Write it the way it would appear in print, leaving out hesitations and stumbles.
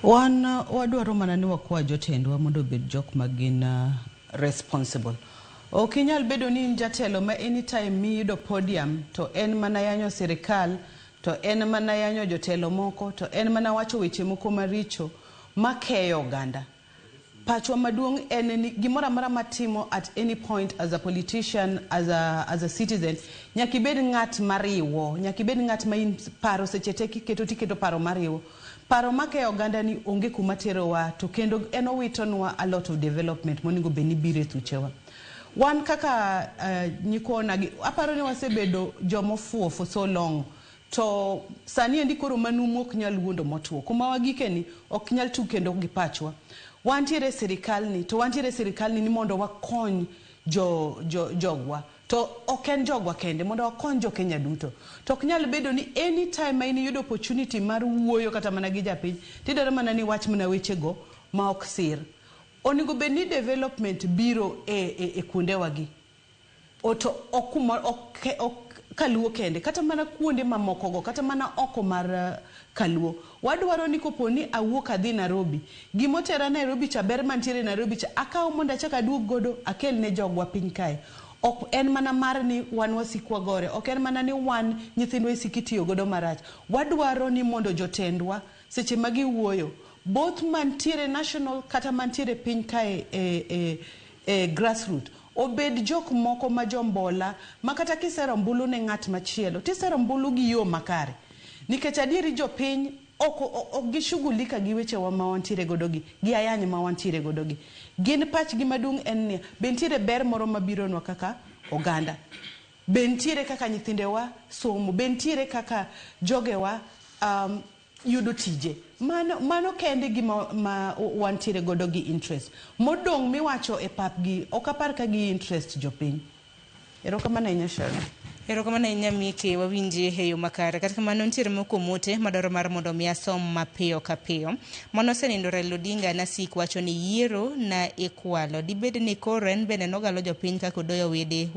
Wan wadwaro mana ni wakwa jotendwa mondo obed jok ma gin responsible. Ok inyal bedo ni in jatelo ma anytime miyudo podium to en mana yanyo sirikal, to en mana yanyo jotelo moko, to en mana wacho weche moko maricho makeyo oganda. Pachwa maduong' en ni gimoro amora matimo at any point as a politician, as a citizen, nyaka ibed ng'at mariwo, nyaka ibed ng'at ma in paro seche te kiketo tiketo paro mariwo. Paro makeyo oganda ni onge kuma terowa to kendo en owitonwa a lot of development monego bed ni biro e thuchewa. Wan kaka nyikwa onagi, aparo ni wasebedo jomofuwo for so long to sani endi koro manumu ok nyal wuondo motuo. Kuma wagike ni ok nyal tug kendo gi pachwa. Wantiere e sirikal ni to wantiere e sirikal ni mondo wakony jogwa. To ok en jogwa kende, mondo wakony jo Kenya duto. To ok nyal bedo ni anytime ma in iyudo opportunity mar wuoyo kata mana gi japiny, tidwaro mana ni iwach mana wechego ma ok sir. Onego bed ni development biro e kuondewagi. To ok kuma ok kaluo kende, kata mana kuonde mamoko go, kata mana oko mar kaluo. Wadwaro ni kopo ni awuok adhi Nairobi, gimotera Nairobi cha ber mantiere Nairobi cha akaw mondo achak aduog godo akel ne jogwa piny kae. Ok en mana mar ni wan wasik wagore, ok en mana ni wan nyithindwa isik itiyo godo marach. Wadwaro ni mondo jotendwa seche ma giwuoyo, both mantiere national kata mantiere piny kae e grassroot, obed jok moko ma jombola ma kata kisero ombulu ne ng'at machielo tisero ombulu gi yo makare. Nikech adieri jopiny ok gishughulika gi wechewa ma wantiere godo gi ayany ma wantiere godo gi. Gin pachgi maduong' en ni be nitiere ber moro mabironwa kaka oganda. Be nitiere kaka nyithindewa somo, be nitiere kaka jogewa yudo tije. Mano kende gima ma wantiere godo gi interest. Modong' miwacho e pap gi ok apar ka gi interest jopiny. Erokamano ahinya, Sharon. Erokamano ahinya, Mike, wawinji e yo makare. Kata kamano nitiere moko mote madwaro mar mondo mi asom mapiyo ka piyo. Mano osenindo Raila Odinga Nasik wacho ni yiero na ikwalo. Dibed ni koro en bende nogalo jopiny kaka Odoyo Widi.